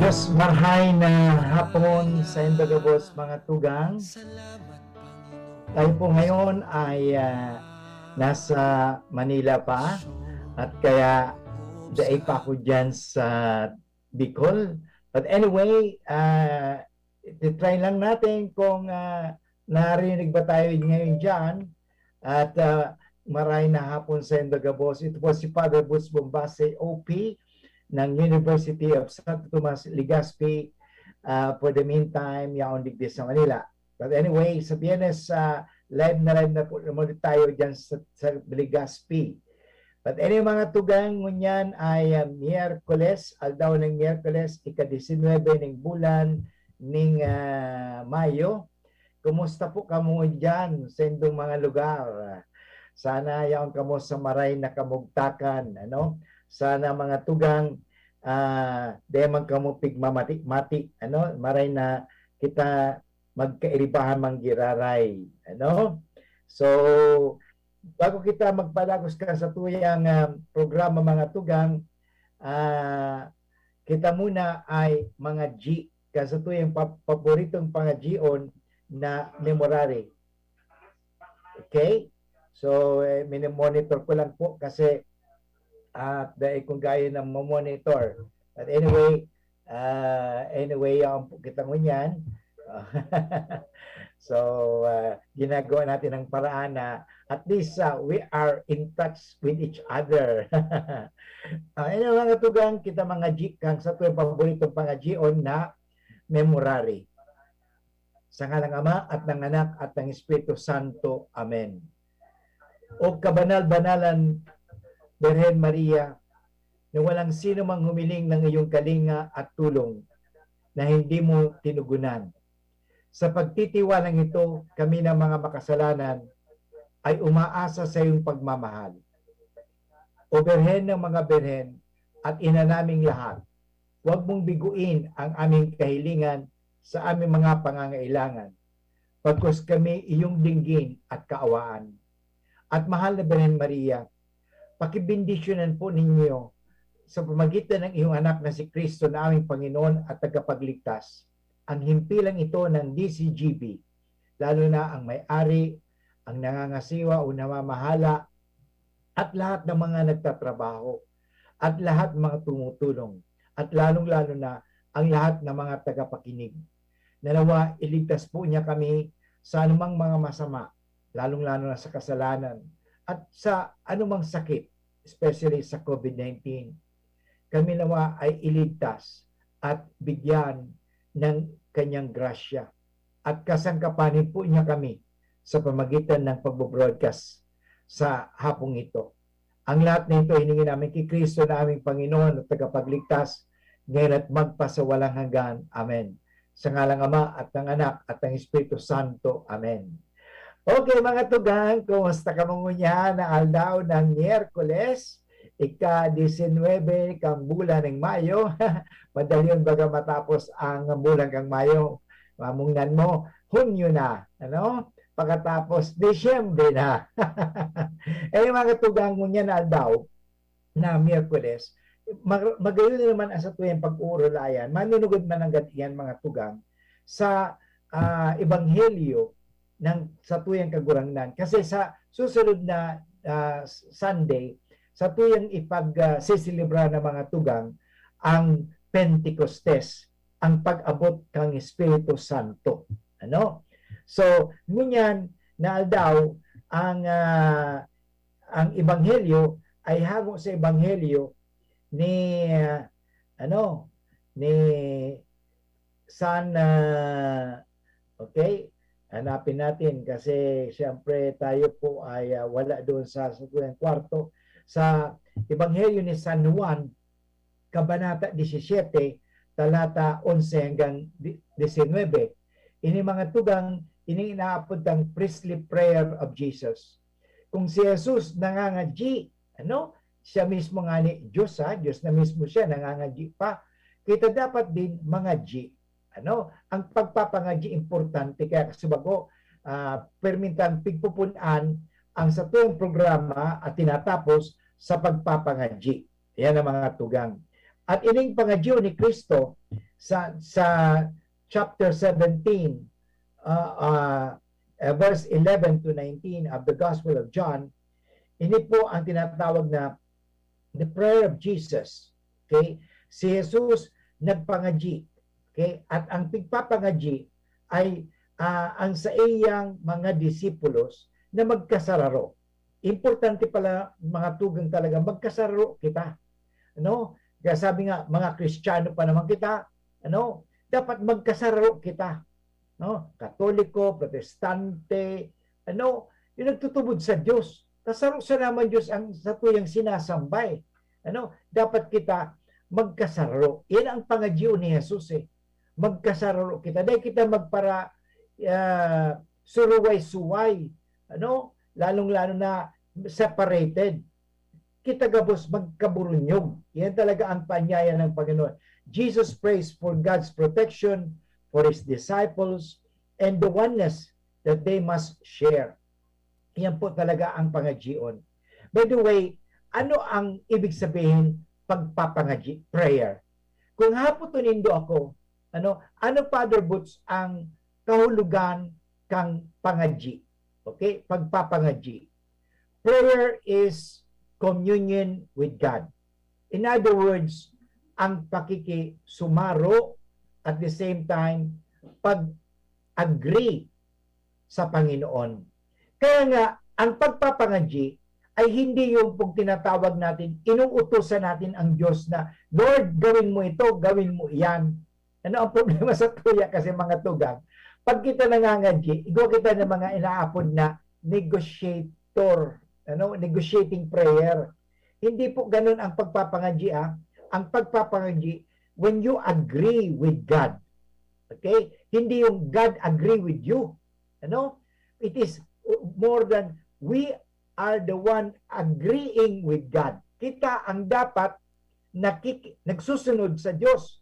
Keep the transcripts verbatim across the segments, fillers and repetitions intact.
Diyos, marhay na hapon saindo gabos, mga tugang. Tayo po ngayon ay, ah, nasa Manila pa at kaya dai pa ako diyan sa Bicol. But anyway, ah, i-try lang natin kung, ah, narinig ba tayo ngayon diyan. At, ah, marhay na hapon saindo gabos. Ito po si Father Boots Bombase, O P ng University of Santo Tomas, Legazpi. Ah, for the meantime, yaon digdi sa Manila. But anyway, sa Biyernes, ah, live na live na po naman tayo diyan sa, sa Legazpi. But anyway, mga tugang, ngunyan ay, ah, Miyerkules, aldaw ning Miyerkules, ika-disinwebe ning bulan ning, ah, Mayo. Kumusta po kamo diyan sa indong mga lugar? Sana yaon kamo sa maray na kamugtakan, ano? Sana, mga tugang, ah, di man kamo pigmamati-mati, ano? Maray na kita magkairibahan man giraray, ano? So, bago kita magpadagos kan satuyang, ah, programa, mga tugang, ah, kita muna ay mga G, kan satuyang pa-, paboritong pangadyion na memorary. Okay? So, eh, mini-monitor ko lang po kasi, ah, dai kong gayo na mo-monitor. But anyway, ah, anyway, yaon po kita ngunyan. So, ah, ginagawa natin ang paraan na at least, ah, we are in touch with each other. Ah, anyway, mga tugang, kita mga G, kan satuyang paboritong pangadyion na memorary. Sa ngalang Ama, at ng Anak, at ng Espiritu Santo. Amen. O kabanal-banalan Birhen Maria, na walang sino mang humiling ng iyong kalinga at tulong na hindi mo tinugunan. Sa pagtitiwalang ito, kami na mga makasalanan ay umaasa sa iyong pagmamahal. O Birhen ng mga Birhen at Ina naming lahat, huwag mong biguin ang aming kahilingan sa aming mga pangangailangan, pagkos kami iyong dinggin at kaawaan. At mahal na Birhen Maria, pakibendisyonan po ninyo sa pamagitan ng iyong anak na si Kristo na aming Panginoon at Tagapagligtas, ang himpilang ito ng D C G B, lalo na ang may-ari, ang nangangasiwa o namamahala, at lahat ng mga nagtatrabaho, at lahat ng mga tumutulong, at lalong-lalo na ang lahat ng mga tagapakinig. Na nawa iligtas po niya kami sa anumang mga masama, lalong-lalo na sa kasalanan, at sa anumang sakit, especially sa COVID nineteen. Kami nawa ay iligtas at bigyan ng kanyang grasya. At kasangkapanin po niya kami sa pamagitan ng pagbo-broadcast sa hapong ito. Ang lahat na ito hiningi namin kay Kristo na aming Panginoon at Tagapagligtas, ngayon at magpasawalang hanggan. Amen. Sa ngalang Ama at ng Anak at ng Espiritu Santo. Amen. Okay, mga tugang, kumusta kamo ngunyan na aldaw ng Miyerkules, ika-disinwebe kan bulan ning Mayo? Madali yun baga matapos ang bulan kang Mayo. Mamungnan mo, Hunyo na, ano? Pakatapos, Disyembre na. Eh, mga tugang, ngunyan na aldaw, na Miyerkules, mag-, magayon na naman ang satuyang pag-uurulayan. Manunugod man nanggad iyan, mga tugang, sa, ah, ebanghelyo ng satuyang Kagurangnan. Kasi sa susunod na, ah, Sunday, satuyang ipag, ah, seselebra ng mga tugang ang Pentecostes, ang pag-abot kang Espiritu Santo. Ano? So, ngunyan na aldaw, ang, ah, ang ebanghelyo ay hango sa ebanghelyo ni, ah, ano, ni San, ah, okay? Hanapin natin kasi siyempre tayo po ay, ah, wala doon sa, sa kwarto. Sa Ebanghelyo ni San Juan, Kabanata disisiyete, talata onse hanggang di-, disinwebe. Ini mga tugang, ini inaapod tang priestly prayer of Jesus. Kung si Jesus nangangadyi, ano, siya mismo nga ni Diyos, ha? Diyos na mismo siya, nangangadyi pa. Kita dapat din mangadyi. Ano, ang pagpapangadyi importante, kaya kasi bago, ah, permintang pigpupunan ang satuyang programa at tinatapos sa pagpapangadyi. Yan ang mga tugang. At ining pangadyo ni Cristo sa, sa chapter seventeen, ah, ah, eh, verse eleven to nineteen of the Gospel of John, ini po ang tinatawag na the prayer of Jesus. Okay? Si Jesus nagpangadyi. Okay? At ang pigpapangadyi ay, ah, ang saiyang mga disipulos na magkasararo. Importante pala, mga tugang, talaga magkasararo kita. Ano? Kaya sabi nga, mga Kristiyano pa naman kita, ano? Dapat magkasararo kita. No? Katoliko, Protestante, ano? Yung nagtutubod sa Diyos. Kasaro sa naman Diyos ang satuyang sinasambay. Ano? Dapat kita magkasararo. Yan ang pangadyo ni Jesus eh. Magkasararo kita. Dahil kita magpara, ah, suruway-suway. Ano? Lalong-lalo na separated. Kita gabos magkaburunyog. Yan talaga ang panyaya ng Panginoon. Jesus prays for God's protection for His disciples and the oneness that they must share. Yan po talaga ang pangadyion. By the way, ano ang ibig sabihin pagpapangadyi, prayer? Kung hapoton nindo ako, ano, ano, Father Boots, ang kahulogan kang pangadyi? Okay? Pagpapangadyi. Prayer is communion with God. In other words, ang pakikisumaro, at the same time, pag-agree sa Panginoon. Kaya nga, ang pagpapangadyi ay hindi yung pag tinatawag natin, inuutusan natin ang Diyos na, "Lord, gawin mo ito, gawin mo iyan." Ano ang problema sa tuya kasi, mga tugang? Pag kita nangangadyi, igwa kita ng mga inaapod na negotiator, ano, negotiating prayer. Hindi po ganun ang pagpapangadyi, ah. Ang pagpapangadyi, when you agree with God. Okay? Hindi yung God agree with you. Ano? It is more than we are the one agreeing with God. Kita ang dapat nakiki-, nagsusunod sa Diyos.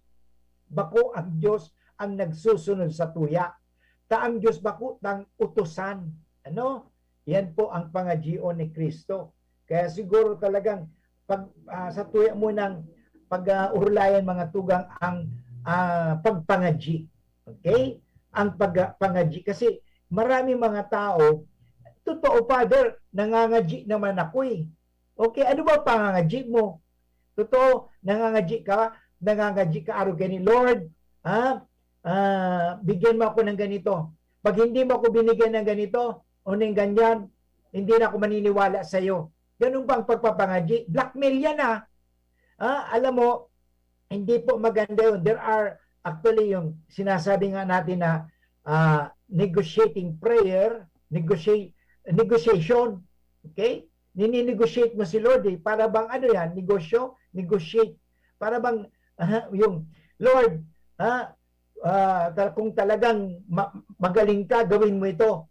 Bako ang Diyos ang nagsusunod sa tuya. Ta ang Diyos bako tang utusan. Ano? Yan po ang pangadyion ni Cristo. Kaya siguro talagang pag, ah, sa tuya mo ng pag-urulayan, mga tugang, ang, ah, pagpangadyi. Okay? Ang pagpangadyi. Kasi marami mga tao, "Totoo, Father, nangangadyi naman ako eh." Okay, ano ba pangangadyi mo? Totoo, nangangadyi ka, nangangadyi ka arog kani, "Lord, ha? Ah, bigyan mo ako ng ganito. Pag hindi mo ako binigyan ng ganito o ng ganyan, hindi na ako maniniwala sa'yo." Ganun ba ang pagpapangadyi? Blackmail yan, ah. Ah, alam mo, hindi po maganda yun. There are, actually, yung sinasabi nga natin na, ah, negotiating prayer, negoti-, negotiation, okay? Nini-negotiate mo si Lord eh. Para bang ano yan? Negosyo? Negotiate. Para bang, ah, yung, "Lord, ha, ah, tal-, kung talagang ma-, magaling ka, gawin mo ito."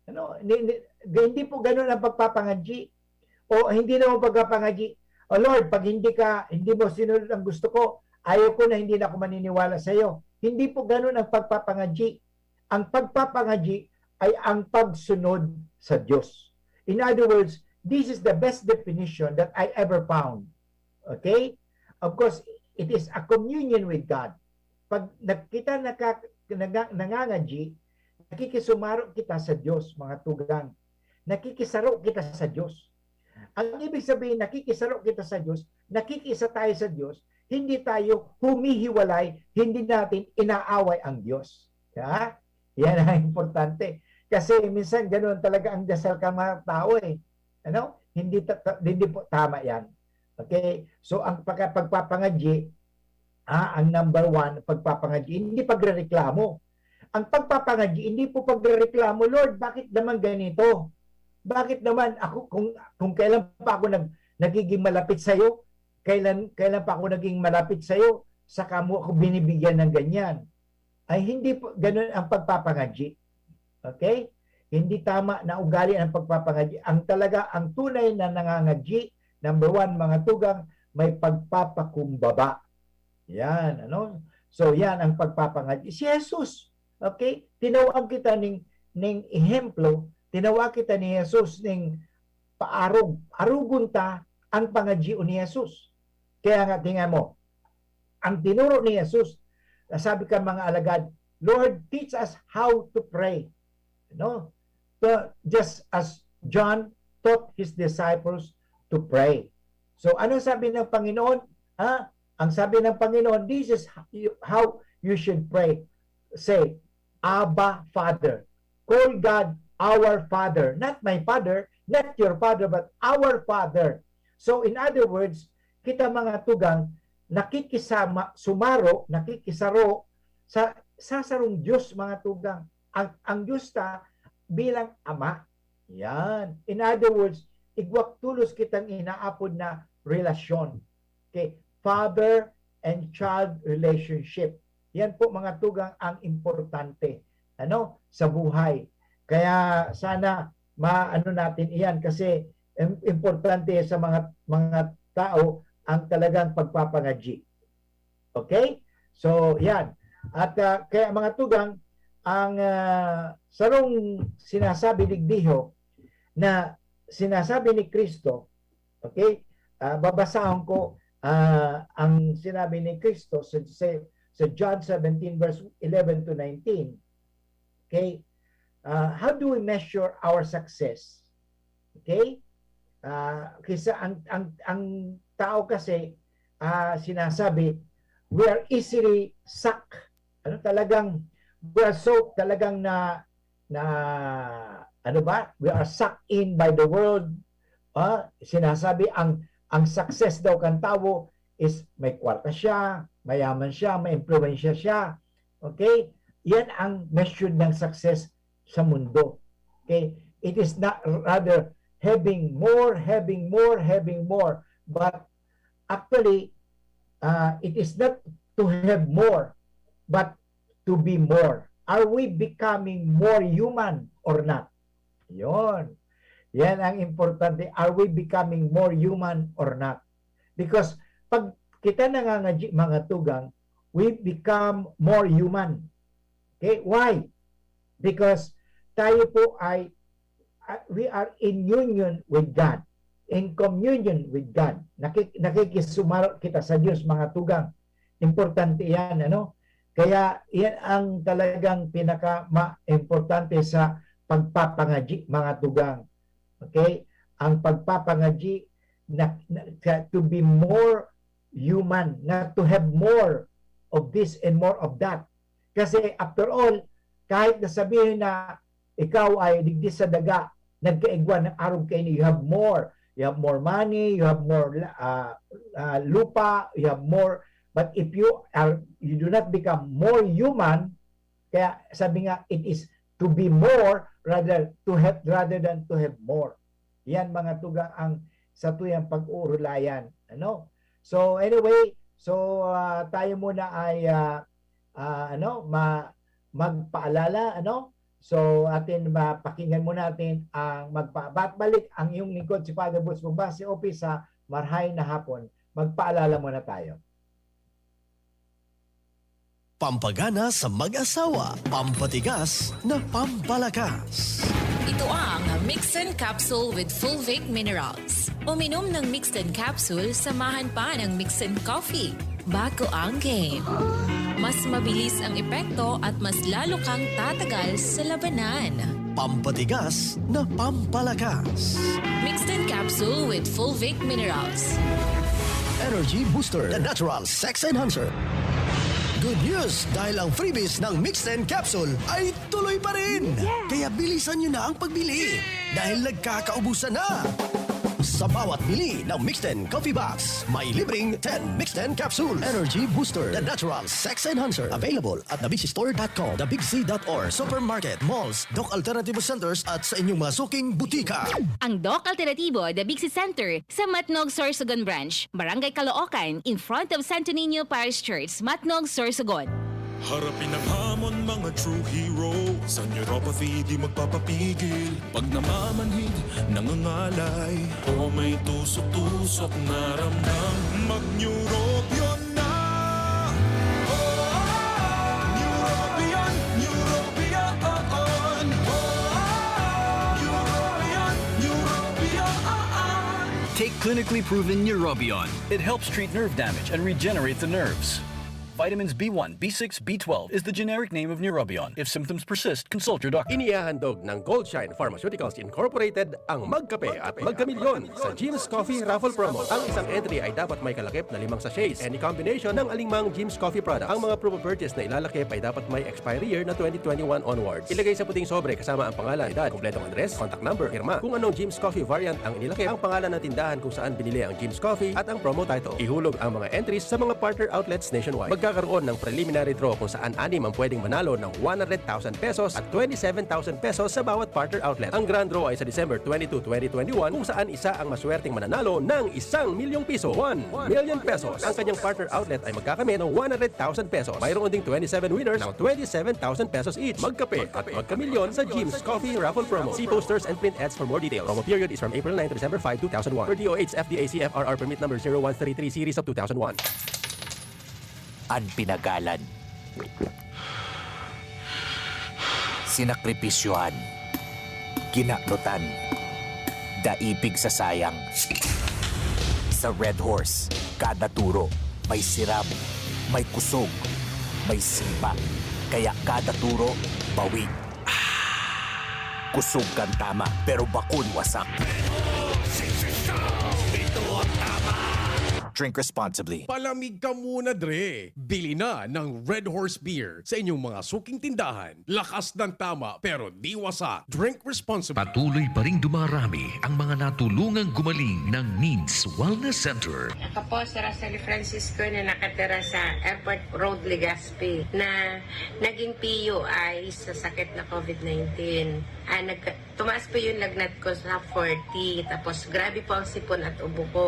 Ano? Ni-, ni-, hindi po ganun ang pagpapangadyi. O hindi naman pagpapangadyi, "O Lord, pag hindi ka, hindi mo sinunod ang gusto ko, ayaw ko na, hindi na ako maniniwala sa'yo." Hindi po ganun ang pagpapangadyi. Ang pagpapangadyi ay ang pagsunod sa Diyos. In other words, this is the best definition that I ever found. Okay? Of course, it is a communion with God. Pag nag-, kita naka-, nanga-, nangangadyi, nakikisumaro kita sa Diyos, mga tugang. Nakikisaro kita sa Diyos. Ang ibig sabihin, nakikisaro kita sa Diyos, nakikiisa tayo sa Diyos, hindi tayo humihiwalay, hindi natin inaaway ang Diyos. Ha? Yan ang importante. Kasi minsan ganoon talaga ang dasal ka mga tao eh. Ano? Hindi ta-, ta-, hindi po tama yan. Okay? So, ang pagka-, pagpapangadyi, ah, ang number one, pagpapangadyi, hindi pagrereklamo. Ang pagpapangadyi, hindi po pagrereklamo, "Lord, bakit naman ganito? Bakit naman ako, kung, kung kailan pa ako nag-, nagiging malapit sa'yo? Kailan, kailan pa ako naging malapit sa'yo? Saka mo ako binibigyan ng ganyan." Ay, hindi po ganun ang pagpapangadyi. Okay? Hindi tama na ugali ang pagpapangadyi. Ang talaga, ang tunay na nangangadyi, number one, mga tugang, may pagpapakumbaba. Yan, ano? So, yan ang pagpapangadyi. Si Jesus, okay? Tinawag kita ning, ning ehemplo, tinawag kita ni Jesus ning paarog. Arugon ta ang pangadyi ni Jesus. Kaya nga, tingnan mo, Ang tinuro ni Jesus, nasabi kan mga alagad, "Lord, teach us how to pray." No? To, just as John taught his disciples to pray. So, ano sabi ng Panginoon? Ha? Ang sabi ng Panginoon, "This is how you should pray." Say, "Abba, Father." Call God our Father. Not my Father, not your Father, but our Father. So, in other words, kita mga tugang, nakikisama, sumaro, nakikisaro sa, sa sarong Diyos, mga tugang. Ang, ang Diyos ta bilang Ama. Yan. In other words, igwak tolos kitang inaapod na relasyon. Okay? Father and child relationship. Yan po, mga tugang, ang importante, ano, sa buhay. Kaya sana maano natin iyan kasi im-, importante sa mga, mga tao ang talagang pagpapangadyi. Okay? So, yan. At, ah, kaya, mga tugang, ang, ah, sarong sinasabi digdiho na sinasabi ni Cristo, okay? Ah, babasahon ko, ah, ang sinabi ni Cristo sa, sa, sa John seventeen verse eleven to nineteen. Okay? Ah, how do we measure our success? Okay? Ah, kisa ang, ang, ang tao kasi, ah, sinasabi, we are easily sucked. Ano, talagang, we are so, talagang na, na, ano ba? We are sucked in by the world. Ah, sinasabi ang, ang success daw kan tawo is may kwarta siya, mayaman siya, may impluwensya siya. Okay? Yan ang measured ng success sa mundo. Okay? It is not rather having more, having more, having more. But actually, uh, it is not to have more, but to be more. Are we becoming more human or not? Yon. Yan ang importante. Are we becoming more human or not? Because pag kita nangangadyi, mga tugang, we become more human. Okay? Why? Because tayo po ay, ah, we are in union with God, in communion with God. Nakik-, nakikisumaro kita sa Diyos, mga tugang. Importante yan, ano? Kaya yan ang talagang pinaka-ma-, importante sa pagpapangadyi, mga tugang. Okay? Ang pagpapangadyi na, na, to be more human, not to have more of this and more of that. Kasi after all, kahit na sabihin na ikaw ay digdi sa daga, nagkaigwa ng arog kaini, you have more. You have more money, you have more, ah, ah, lupa, you have more. But if you are, you do not become more human, kaya sabi nga, it is to be more rather to have, rather than to have more. Yan, mga tugang, ang satuyang pag-uurulayan, ano? So, anyway, so, ah, tayo muna ay, ah, ah, ano, ma-, magpaalala, ano? So, atin mapakinggan muna natin ang magpa-, bat-, balik ang iyong lingkod, si Father Boots Bumbas, C O P sa Marhay na Hapon. Magpaalala muna tayo. Pampagana sa mag-asawa, pampatigas na pampalakas. Ito ang Mixin Capsule with Fulvic Minerals. Uminom ng Mixin Capsule, samahan pa ng Mixin Coffee. Bago ang game. Mas mabilis ang epekto at mas lalo kang tatagal sa labanan. Pampatigas na pampalakas. Mixin Capsule with Fulvic Minerals. Energy Booster, the natural sex enhancer. Good news! Dahil ang freebies ng Mixten Capsule ay tuloy pa rin! Yeah! Kaya bilisan nyo na ang pagbili dahil nagkakaubusan na! Sa bawat bili ng Mixten Coffee Box, may libreng ten Mixten Capsule Energy Booster, the natural sex enhancer. Available at the big c store dot com, the big c dot org, supermarket, malls, Doc Alternativo Centers at sa inyong mga suking butika. Ang Doc Alternativo, the Big C Center, sa Matnog, Sorsogon Branch, Barangay Caloocan, in front of Santo Niño Parish Church, Matnog, Sorsogon. Harapin ang hamon, mga true hero. Sa neuropathy, di magpapapigil. Pag namamanhid, nangangalay, o may tusok-tusok na ramdam, mag-Neurobion na! Oh, Neurobion, Neurobion, oh, oh. Neurobion, Neurobion. Take clinically proven Neurobion. It helps treat nerve damage and regenerate the nerves. Vitamins B one, B six, B twelve is the generic name of Neurobion. If symptoms persist, consult your doctor. Inihahandog ng Goldshine Pharmaceuticals Incorporated ang Magkape at Magkamilyon sa Jim's Coffee Raffle Promo. Ang isang entry ay dapat may kalakip na limang sachets, any combination ng alingmang Jim's Coffee product. Ang mga promo purchase na ilalakip ay dapat may expiry year na twenty twenty-one onwards. Ilagay sa puting sobre kasama ang pangalan, edad, kompletong address, contact number, pirma. Kung anong Jim's Coffee variant ang inilakip, ang pangalan ng tindahan kung saan binili ang Jim's Coffee at ang promo title. Ihulog ang mga entries sa mga partner outlets nationwide. Magkakaroon ng preliminary draw kung saan anim ang pwedeng manalo ng one hundred thousand pesos at twenty-seven thousand pesos sa bawat partner outlet. Ang grand draw ay sa December twenty-two, twenty twenty-one, kung saan isa ang maswerteng mananalo ng isang milyong piso, one million pesos. Ang kanyang partner outlet ay magkakamit ng one hundred thousand pesos. Mayroon ding twenty-seven winners ng twenty-seven thousand pesos each. Magkape at magkamilyon sa Jim's Coffee Raffle Promo. See posters and print ads for more details. Promo period is from April nine to December five, two thousand one. Per D O H F D A C F R R permit number zero one three three series of two thousand one. An pinagalan. Sinakripisyohan. Kinaknutan. Daipig sa sayang. Sa Red Horse, kada turo, may sirab, may kusog, may sipa. Kaya kada turo, bawig. Kusog kan tama, pero bakun wasak. Drink responsibly. Palamig ka muna, Dre. Bili na ng Red Horse Beer sa inyong mga suking tindahan. Lakas ng tama, pero di wasak. Drink responsibly. Patuloy pa ring dumarami ang mga natulungang gumaling ng Neens Wellness Center. Ako po si Rosely Francisco na nakatira sa Airport Road, Legazpi, na naging P U I sa sakit na COVID nineteen. Ah, nagka-, tumaas po yung lagnat ko sa forty, tapos grabe po ang sipon at ubo ko.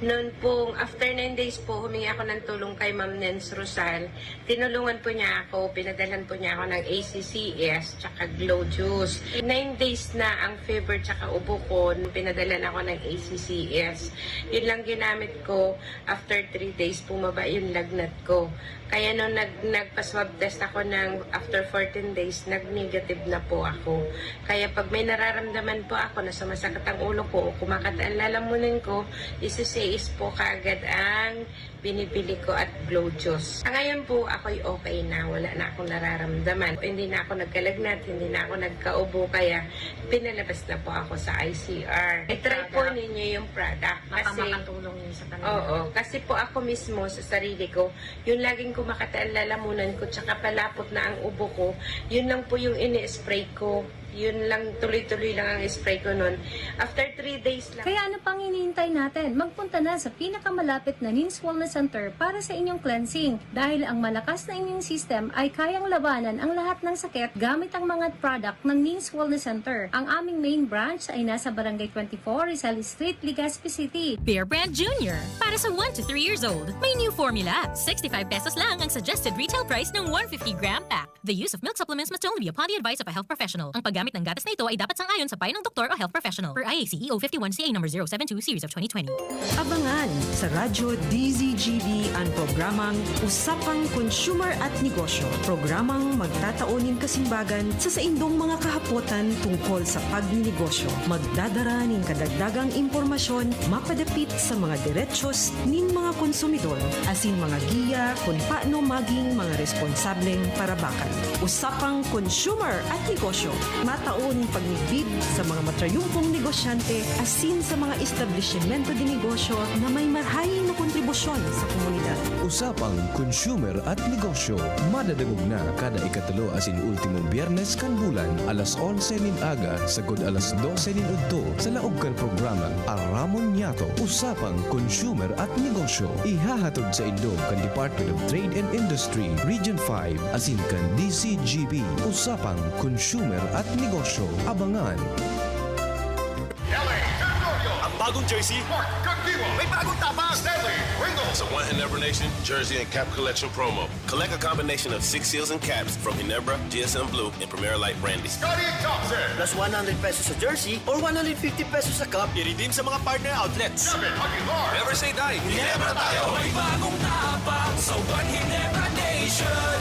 Noon pong after nine days po, humingi ako ng tulong kay Ma'am Nens Rosal. Tinulungan po niya ako, pinadalhan po niya ako ng A C C S tsaka Glow Juice. Nine days na ang fever tsaka ubo ko, pinadalhan ako ng A C C S. Yun lang ginamit ko. After three days, bumaba yung lagnat ko. Kaya nung nag-, nagpa-swab test ako ng after fourteen days, nag-negative na po ako. Kaya pag may nararamdaman po ako na sumasakit ang ulo ko o kumakati ang lalamunan ko, isi-C S po kaagad ang binibili ko at Glow Juice. Sa ngayon po, ako'y okay na. Wala na akong nararamdaman. Hindi na ako nagkalagnat, hindi na ako nagkaubo, kaya pinalabas na po ako sa I C R. I-try po ninyo yung product. Baka kasi makatulong yun sa kanila. Oo, kasi po ako mismo sa sarili ko, yung laging kumakati ang lalamunan ko, tsaka palapot na ang ubo ko, yun lang po yung ini-spray ko. Yun lang, tuloy-tuloy lang ang spray ko nun. After three days lang. Kaya ano pang hinihintay natin? Magpunta na sa pinakamalapit na Neens Wellness Center para sa inyong cleansing. Dahil ang malakas na immune system ay kayang labanan ang lahat ng sakit gamit ang mga product ng Neens Wellness Center. Ang aming main branch ay nasa Barangay twenty-four, Rizal Street, Legazpi City. Bear Brand Junior. Para sa one to three years old, may new formula. Sixty-five pesos lang ang suggested retail price ng one fifty gram pack. The use of milk supplements must only be upon the advice of a health professional. Ang paggamit ng gatas na ito ay dapat sang-ayon sa payo ng doktor o health professional. Per I A C E O fifty-one C A number zero seven two series of twenty twenty. Abangan sa Radyo D Z G B ang programang Usapang Consumer at Negosyo. Programang magtatao nin kasimbagan sa saindong mga kahapotan tungkol sa pagninegosyo. Magdadara nin kadagdagang impormasyon mapadapit sa mga derechos nin mga konsumidor asin mga giya kun paano maging mga responsableng parabakan. Usapang Consumer at Negosyo, matao nin pagmidbid sa mga matrayumpong negosyante asin sa mga establisimento de negosyo na may marahay na kontribusyon sa komunidad. Usapang Consumer at Negosyo, madadangog na kada ikatulo asin ultimong Biyernes kan bulan, alas onse nin aga sagkod alas dose nin udto, sa laog kan programang Aramon Niyato, Usapang Consumer at Negosyo. Ihahatod saindo kan Department of Trade and Industry, Region five, asin kan D Z G B, Usapang Consumer at Negosyo. Abangan! L A Gregorio. Ang bagong jersey. Mark Cagdiwa. May bagong tapang. Stanley Ringo. Sa One Ginebra Nation Jersey and Cap Collection Promo. Collect a combination of six seals and caps from Ginebra, G S M Blue, and Premier Light Brandy. Scottie Thompson. Plus one hundred pesos sa jersey or one hundred fifty pesos sa cap. I-redeem sa mga partner outlets. David Aguilar. Never say die. Ginebra tayo. May bagong tapang sa One Ginebra Nation.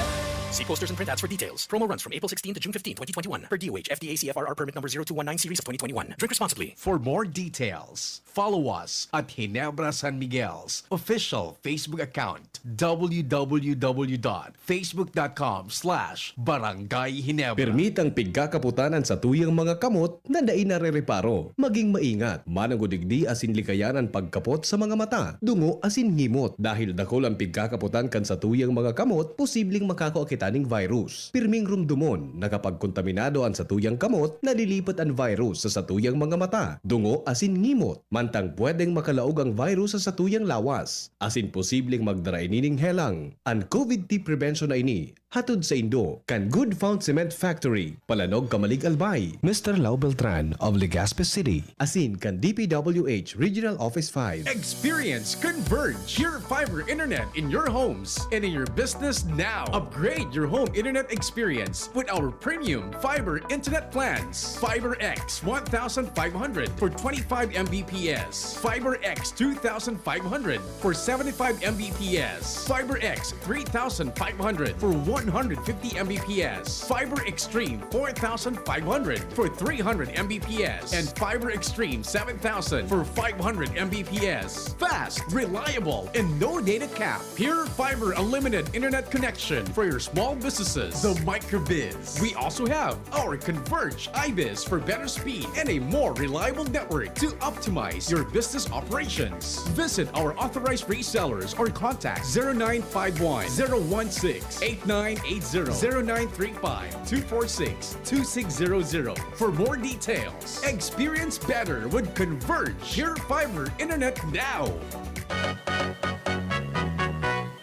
See posters and print ads for details. Promo runs from April sixteenth to June fifteenth, twenty twenty-one, per D O H F D A C F R R permit number zero two one nine series of twenty twenty-one. Drink responsibly. For more details, follow us at Ginebra San Miguel's official Facebook account, w w w dot facebook dot com slash barangay ginebra. Permitang pigkakapotan an satuyang mga kamot na dai narereparo. Maging maingat, manongod digdi asin likayan an pagkapot sa mga mata, dungo asin ngimot. Dahil dakul an pigkakapotan kan satuyang mga kamot, posibleng makakua kita ning virus. Pirming rumdomon na kapag kontaminado an satuyang kamot, nalilipat an virus sa satuyang mga mata, dungo asin ngimot. Mantang pwedeng makalaog ang virus sa satuyang lawas, asin posibleng magdara ini ning helang. An COVID T prevention na ini, hatod saindo kan Good Found Cement Factory, Palanog, Camalig, Albay. Mister Lau Beltran of Legazpi City. Asin kan D P W H Regional Office five. Experience Converge, your fiber internet in your homes and in your business now. Upgrade your home internet experience with our premium fiber internet plans. Fiber X one thousand five hundred for twenty-five M B P S. Fiber X two thousand five hundred for seventy-five M B P S. Fiber X three thousand five hundred for one hundred fifty M B P S. Fiber Extreme four thousand five hundred for three hundred M B P S. And Fiber Extreme seven thousand for five hundred M B P S. Fast, reliable, and no data cap. Pure Fiber Unlimited Internet Connection for your small businesses. The Microbiz. We also have our Converge Ibis for better speed and a more reliable network to optimize your business operations. Visit our authorized resellers or contact zero nine five one, zero one six, eight nine eight zero, zero nine three five, two four six, two six zero zero for more details. Experience better with Converge Pure Fiber Internet now.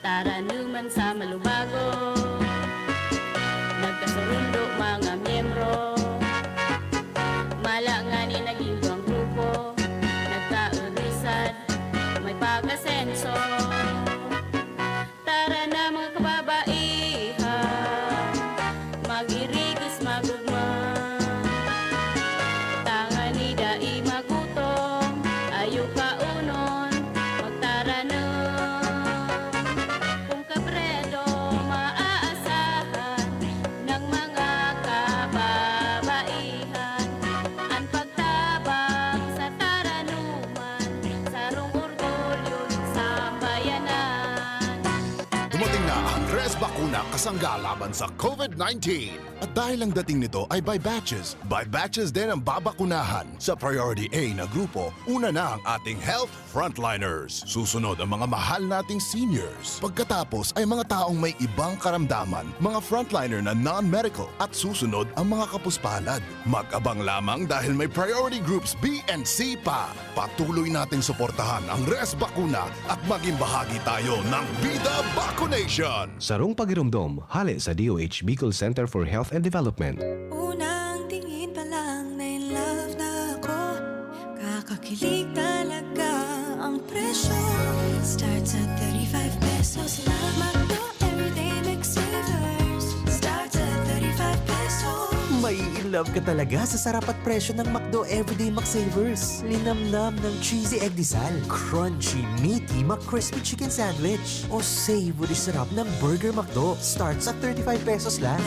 Taranuman sa malubago, nagkasurundo mga miyembro. Mala ngani naging duwang grupo, nagkaurisan, may pag-asenso. Tara na, mga kababaihan, mag-irigis, magugma. Tangani dai magutom, ayo kaunon, magtaranom. Kun Kabredo maaasahan ng mga kababaihan, an pagtabang sa taranuman, sarong orgulyo nin sambayanan. Dumating na ang Res Bakuna kasangga laban sa COVID nineteen. At dahil ang dating nito ay by batches, by batches din ang babakunahan. Sa Priority A na grupo, una na ang ating health frontliners. Susunod ang mga mahal nating seniors. Pagkatapos ay mga taong may ibang karamdaman, mga frontliner na non-medical, at susunod ang mga kapuspalad. Mag-abang lamang dahil may priority groups B and C pa. Patuloy nating suportahan ang Res Bakuna at maging bahagi tayo ng Bida Vacunation! Sarong pagiromdom, hale sa D O H Bicol Center for Health and Development. Unang tingin pa lang, na-in-love na ako. Kakakilig talaga ang presyo. Starts at thirty-five pesos lang. McDo Everyday McSavers. Starts at thirty-five pesos. Mai-in-love ka talaga sa sarap at presyo ng McDo Everyday McSavers. Linamnam ng cheesy egg disal, crunchy, meaty McCrispy Chicken Sandwich, o savory sarap ng Burger McDo. Starts at thirty-five pesos lang.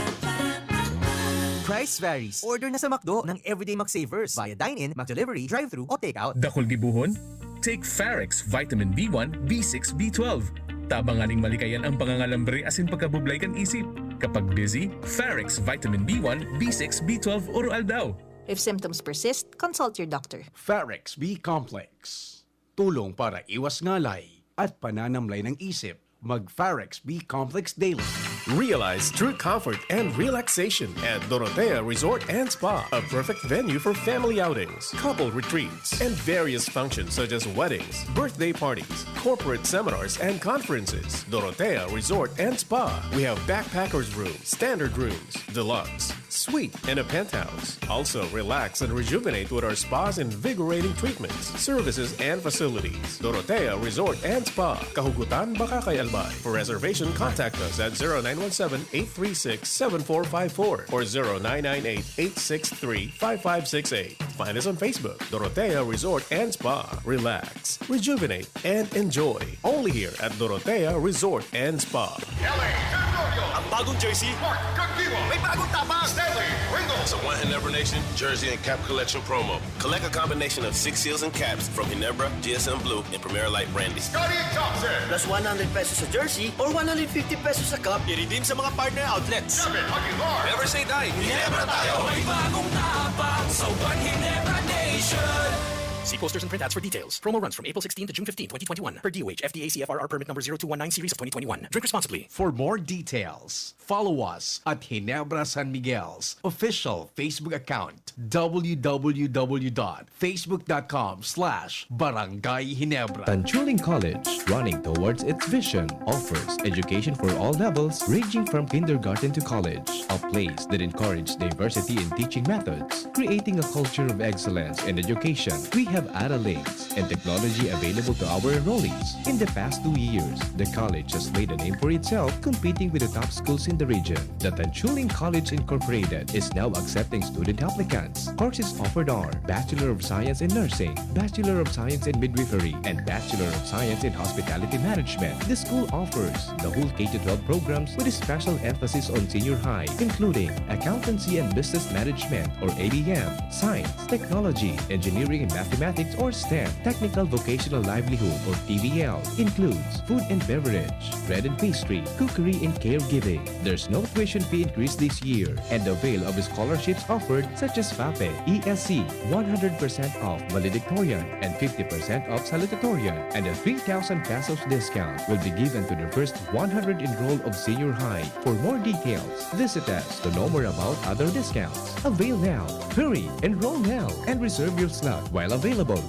Price varies. Order na sa McDo ng Everyday McSavers via dine-in, McDelivery, drive-thru, o take-out. Dakul gibohon? Take Farex Vitamin B one, B six, B twelve. Tabang nganing malikayan ang pangangalambre asin pagkabublay kan isip. Kapag busy, Farex Vitamin B one, B six, B twelve oro-aldaw. If symptoms persist, consult your doctor. Farex B Complex. Tulong para iwas ngalay at pananamlay ng isip. Mag Farex B Complex Daily. Realize true comfort and relaxation at Dorotea Resort and Spa, a perfect venue for family outings, couple retreats, and various functions such as weddings, birthday parties, corporate seminars, and conferences. Dorotea Resort and Spa. We have backpackers room, standard rooms, deluxe, Suite and a penthouse. Also, relax and rejuvenate with our spa's invigorating treatments, services, and facilities. Dorotea Resort and Spa, Kahugutan, Bacacay, Albay. For reservation, contact us at zero nine one seven, eight three six, seven four five four or zero nine nine eight, eight six three, five five six eight. Find us on Facebook, Dorotea Resort and Spa. Relax, rejuvenate, and enjoy. Only here at Dorotea Resort and Spa. L A Territorio. Ang bagong jersey. Mark Cagdiwa. May bagong tapang. Stanley Ringo. Sa One Ginebra Nation Jersey and Cap Collection Promo. Collect a combination of six seals and caps from Ginebra, G S M Blue, and Primera Light Brandy. Scottie Thompson. Plus one hundred pesos sa jersey or one hundred fifty pesos sa cup. I-redeem sa mga partner outlets. David Aguilar. Never say die. Ginebra tayo. May bagong tapang sa One Ginebra Nation. See posters and printouts for details. Promo runs from April sixteen to June fifteen, twenty twenty-one, per D O H F D A C F R R permit number zero two one nine series of twenty twenty-one. Drink responsibly. For more details, follow us at Ginebra San Miguel's official Facebook account, w w w dot facebook dot com slash barangay ginebra. Tanchuling College, running towards its vision, offers education for all levels, ranging from kindergarten to college, a place that encourages diversity in teaching methods, creating a culture of excellence in education. We have Aralink and technology available to our enrollees. In the past two years, the college has made a name for itself, competing with the top schools in the region. The Tanchuling College Incorporated is now accepting student applicants. Courses offered are Bachelor of Science in Nursing, Bachelor of Science in Midwifery, and Bachelor of Science in Hospitality Management. The school offers the whole K to twelve programs with a special emphasis on senior high, including Accountancy and Business Management or A B M, Science, Technology, Engineering and Mathematics or STEM, Technical Vocational Livelihood or T V L, includes food and beverage, bread and pastry, cookery and caregiving. There's no tuition fee increase this year, and avail of scholarships offered such as FAPE, E S C, one hundred percent off valedictorian and fifty percent off salutatorian, and a three thousand pesos discount will be given to the first one hundred enrolled of senior high. For more details, visit us to know more about other discounts. Avail now. Hurry, enroll now, and reserve your slot while available.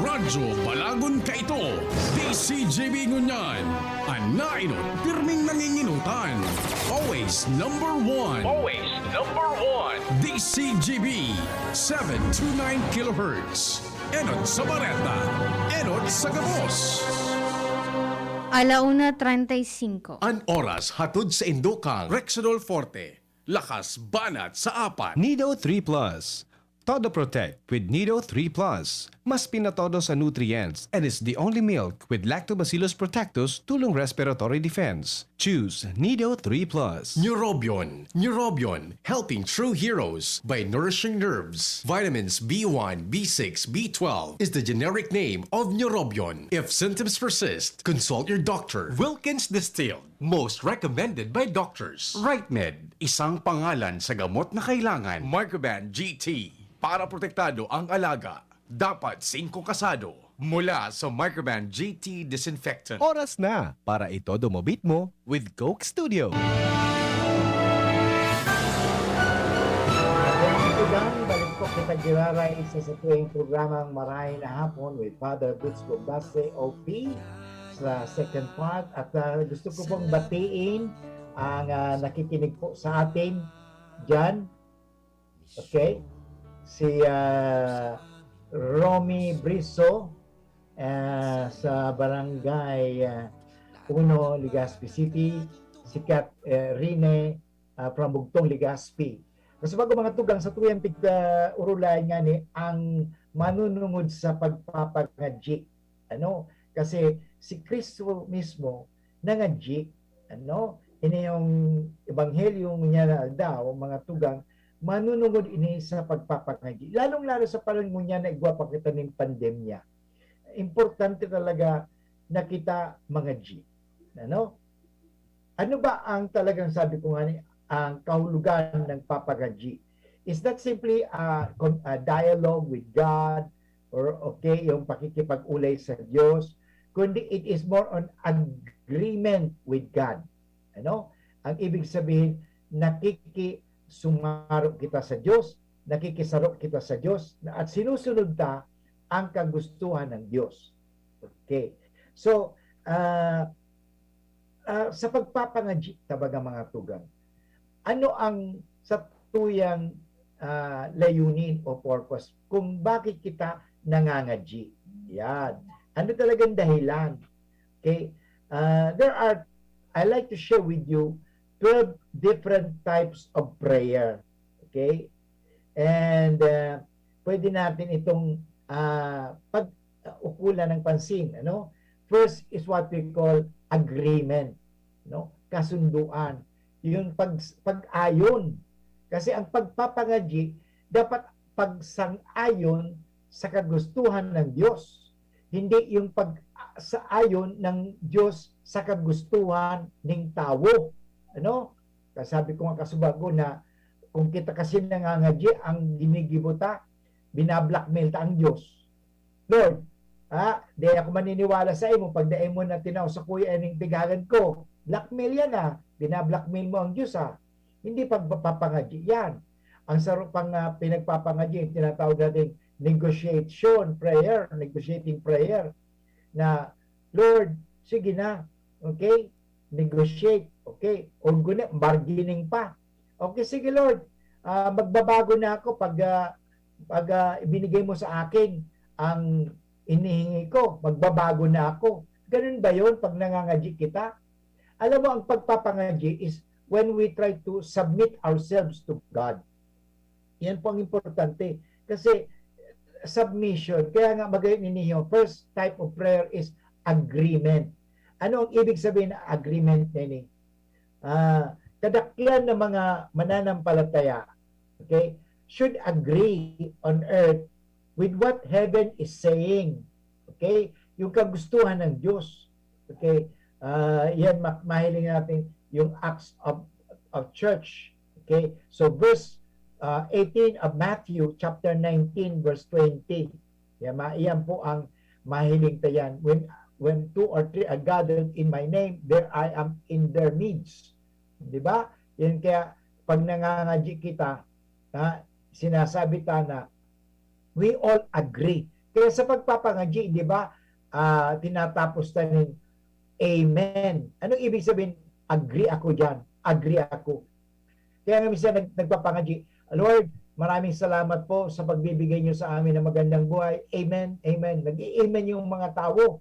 Radyo Balagon kaito, D C G B ngunyan, an nainot pirming nanginginutan. Always number one. Always number one. D C G B, seven two nine kilohertz. Enot sa bareta, enot sa gabos. Alauna treinta y cinco. An oras hatod sa indukang Rexidol Forte. Lakas banat sa apat. Nido three Plus. Todo Protect with Nido three Plus. Mas pinatodo sa nutrients and is the only milk with Lactobacillus protectus tulong respiratory defense. Choose Nido three Plus. Neurobion. Neurobion, helping true heroes by nourishing nerves. Vitamins B one, B six, B twelve is the generic name of Neurobion. If symptoms persist, consult your doctor. Wilkins Distilled, most recommended by doctors. Rightmed, isang pangalan sa gamot na kailangan. Microban G T, para protektado ang alaga. Dapat singko kasado. Mula sa Microban G T Disinfectant. Oras na para itodo mo beat mo with Coke Studio. Kaibigan, balik po kita giraray sa satuyang programang Marahay na Hapon with Father Boots Bombase, O P, sa second part. At, ah, gusto ko pong batiin ang, ah, nakikinig po sa atin dyan. Okay? Si, ah, Romy Briso, ah, sa Barangay, ah, Uno, Legazpi City. Si Kat, eh, Rine, ah, from Bugtong, Legazpi. Kasi bago mga tugang sa tuyang tig-, ah, urulay nga ni ang manunungod sa pagpapangadyi. Ano? Kasi si Kristo mismo nangadyi, ano? Ini yung ebanghelyo niya na daw, mga tugang, manunungod ini sa pagpapangadyi. Lalong-lalo sa panahon ngunyan na igwa pa kita ning pandemya. Importante talaga na kita mangadyi. Ano? Ano ba ang talagang, sabi ko nga ni, ang kahulugan ng papangadyi? Is that simply a, con-, a dialogue with God or, okay, yung pakikipag-ulay sa Diyos? Kundi it is more on agreement with God. Ano? Ang ibig sabihin, nakikisumaro kita sa Diyos, nakikisaro kita sa Diyos, at sinusunod ta ang kagustuhan ng Diyos. Okay. So, ah, ah, sa pagpapangadyi, tabaga mga tugang, ano ang, sa, tuyang, ah, layunin o purpose kung bakit kita nangangadyi. Yan. Ano talagang dahilan? Okay? Ah, there are, I like to share with you twelve different types of prayer. Okay? And, ah, pwede natin itong, ah, pag-ukulan ng pansin, ano? First is what we call agreement, no? Kasunduan. Yung pag-, pag-ayon. Kasi ang pagpapangadyi dapat pagsang-ayon sa kagustuhan ng Diyos. Hindi yung pag-, sa ayon ng Diyos sa kagustuhan ning tawo. Ano? Kasabi ko nga kasubago na kung kita kasi nangangadyi, ang ginigibo ta, bina-blackmail ta ang Diyos. Lord, ha, di ako maniniwala sa imo pag dai mo na tinao sa kuya ining pighagad ko. Blackmail yan, ah. Bina-blackmail mo ang Diyos, ah. Hindi pagpapangadyi yan. Ang saro pang, ah, pinagpapangadyi, yung tinatawag nating negotiation prayer, negotiating prayer, na, "Lord, sige na, okay? Negotiate, okay? O guna, bargaining pa. Okay, sige, Lord, ah, magbabago na ako pag, ah, pag, ah, ibinigay mo sa akin ang inihingi ko, magbabago na ako." Ganun ba yun pag nangangadyi kita? Alam mo, ang pagpapangadyi is when we try to submit ourselves to God. Yan po ang importante. Kasi submission, kaya nga magayon ninyo, first type of prayer is agreement. Ano ang ibig sabihin ng agreement na ini? Ah, kadaklan ng mga mananampalataya, okay, should agree on earth with what heaven is saying. Okay? Yung kagustuhan ng Diyos. Okay? Ah, yan, ma-, mahiling natin yung Acts of, of Church. Okay? So, verse, ah, eighteen of Matthew, chapter nineteen, verse twenty. Yan, ma-, yan po ang mahiling ta yan. When, when two or three are gathered in my name, there I am in their midst. Di ba? Yan kaya, pag nangangadyi kita, ha, sinasabi ta na we all agree. Kaya sa pagpapangadyi, di ba, ah, tinatapos ta nin amen. Anong ibig sabihin? Agree ako dyan. Agree ako. Kaya nga minsan nag-, nagpapangadyi, "Lord, maraming salamat po sa pagbibigay niyo sa amin ng magandang buhay. Amen, amen." Nag-i-amen yung mga tawo.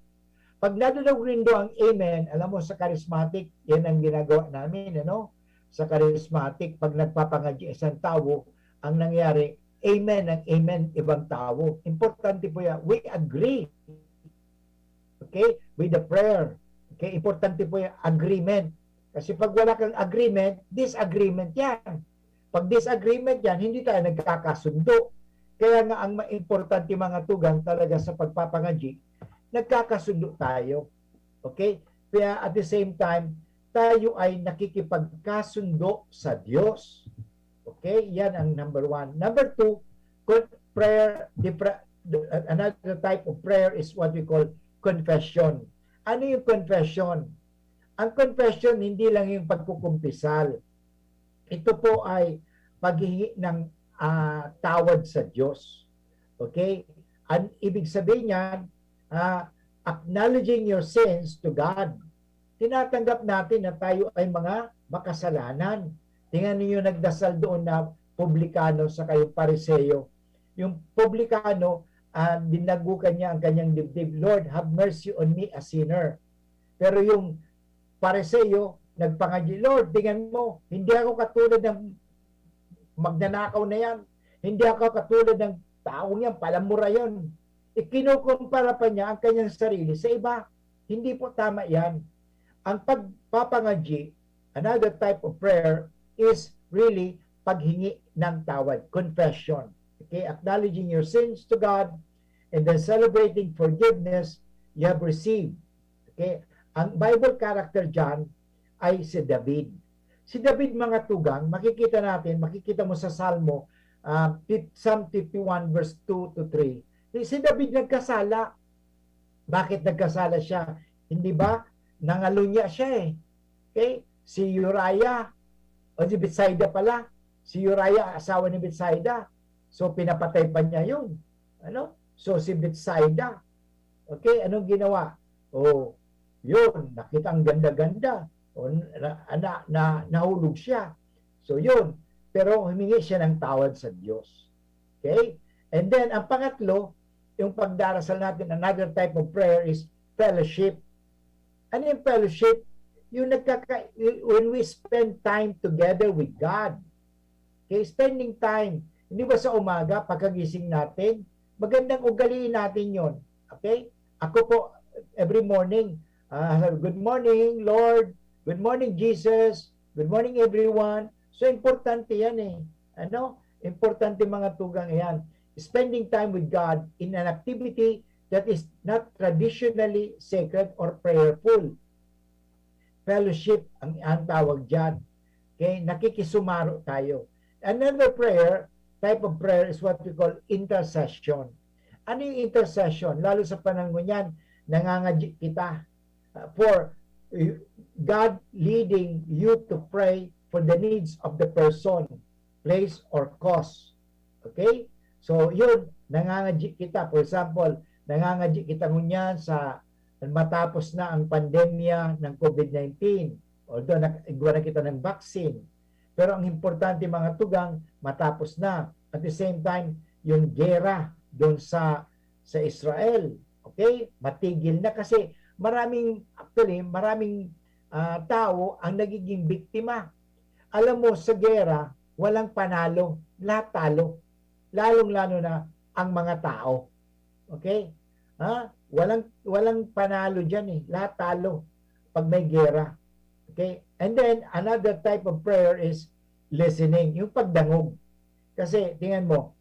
Pag nadadangog nindo ang amen, alam mo, sa charismatic, yan ang ginagawa namin, ano? Sa charismatic, pag nagpapangadyi isang tawo, ang nangyari, amen ang amen ibang tawo. Importante po yan. We agree. Okay? With the prayer. Okay? Importante po yung agreement. Kasi pag wala kang agreement, disagreement yan. Pag disagreement yan, hindi tayo nagkakasundo. Kaya nga ang ma-, importante, mga tugang, talaga sa pagpapangadyi, nagkakasundo tayo. Okay? Kaya at the same time, tayo ay nakikipagkasundo sa Diyos. Okay? Yan ang number one. Number two, con-, prayer, the pra-, the, another type of prayer is what we call confession. Ano yung confession? Ang confession, hindi lang yung pagkukumpisal. Ito po ay paghihingi ng, ah, tawad sa Diyos. Okay? Ang ibig sabihin niyan, ah, acknowledging your sins to God. Tinatanggap natin na tayo ay mga makasalanan. Tingnan niyo, nagdasal doon na publikano sa kayong Pariseo. Yung publikano, ah, dinagukan niya ang kanyang dibdib, "Lord, have mercy on me, a sinner." Pero yung Pariseo, nagpangadyi, "Lord, tingnan mo, hindi ako katulad ng magnanakaw na yan. Hindi ako katulad ng taong yan, palamura yun." Ikinukumpara pa niya ang kanyang sarili sa iba. Hindi po tama yan. Ang pagpapangadyi, another type of prayer, is really paghingi ng tawad, confession. Okay? Acknowledging your sins to God and then celebrating forgiveness you have received. Okay? Ang Bible character dyan ay si David. Si David, mga tugang, makikita natin, makikita mo sa Salmo, ah, fif-, Psalm fifty-one verse two to three. Si, si David nagkasala. Bakit nagkasala siya? Hindi ba? Nangalunya siya eh. Okay? Si Uriah, o si Bethsaida pala. Si Uriah, asawa ni Bethsaida. So, pinapatay pa niya yun. Ano? So, si Bethsaida, okay, anong ginawa? O, yun, nakita ang ganda-ganda. O, na, na, na, nahulog siya. So, yun. pero humingi siya ng tawad sa Diyos. Okay? And then, ang pangatlo, yung pagdarasal natin, another type of prayer is fellowship. Ano yung fellowship? Yung nagkaka- when we spend time together with God. Okay? Spending time. Hindi ba sa umaga, pagkagising natin, magandang ugaliin natin yon. Okay? Ako po, every morning, ah, sabi, "Good morning, Lord. Good morning, Jesus. Good morning, everyone." So, importante yan eh. Ano? Importante, mga tugang, yan. Spending time with God in an activity that is not traditionally sacred or prayerful. Fellowship ang, ang tawag dyan. Okay? Nakikisumaro tayo. Another prayer, type of prayer is what we call intercession. Ano yung intercession? Lalo sa panahon ngunyan, nangangadyi kita, uh, for, uh, God leading you to pray for the needs of the person, place, or cause. Okay? So, yun, nangangadyi kita. For example, nangangadyi kita ngunyan sa matapos na ang pandemya ng COVID nineteen. Although nag-, igwa na kita ng vaccine. Pero ang importante, mga tugang, matapos na. At the same time, yung gera doon sa, sa Israel, okay? Matigil na kasi maraming, actually, maraming, ah, tao ang nagiging biktima. Alam mo, sa gera, walang panalo. Lahat talo. Lalong-lalo na ang mga tao. Okay? Ha? Walang, walang panalo dyan eh. Lahat talo pag may gera. Okay? And then, another type of prayer is listening. Yung pagdangog. Kasi, tingnan mo,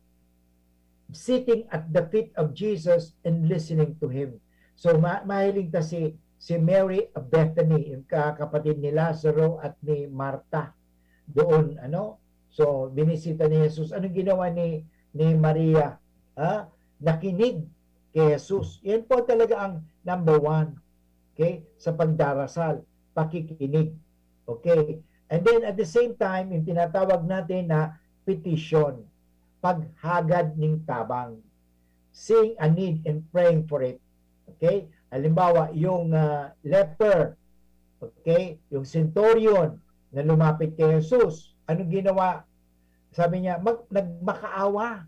sitting at the feet of Jesus and listening to Him. So, ma- mahiling ta si, si Mary of Bethany, yung ka- kapatid ni Lazaro at ni Martha doon, ano? So, binisita ni Jesus. Anong ginawa ni, ni Maria? Ha? Nakinig kay Jesus. Yan po talaga ang number one. Okay? Sa pagdarasal, pakikinig. Okay? And then, at the same time, yung tinatawag natin na petition, paghagad ning tabang. Seeing a need and praying for it. Okay? Halimbawa, yung, ah, leper, okay? Yung centurion na lumapit kay Jesus, anong ginawa? Sabi niya, mag-, nagmakaawa.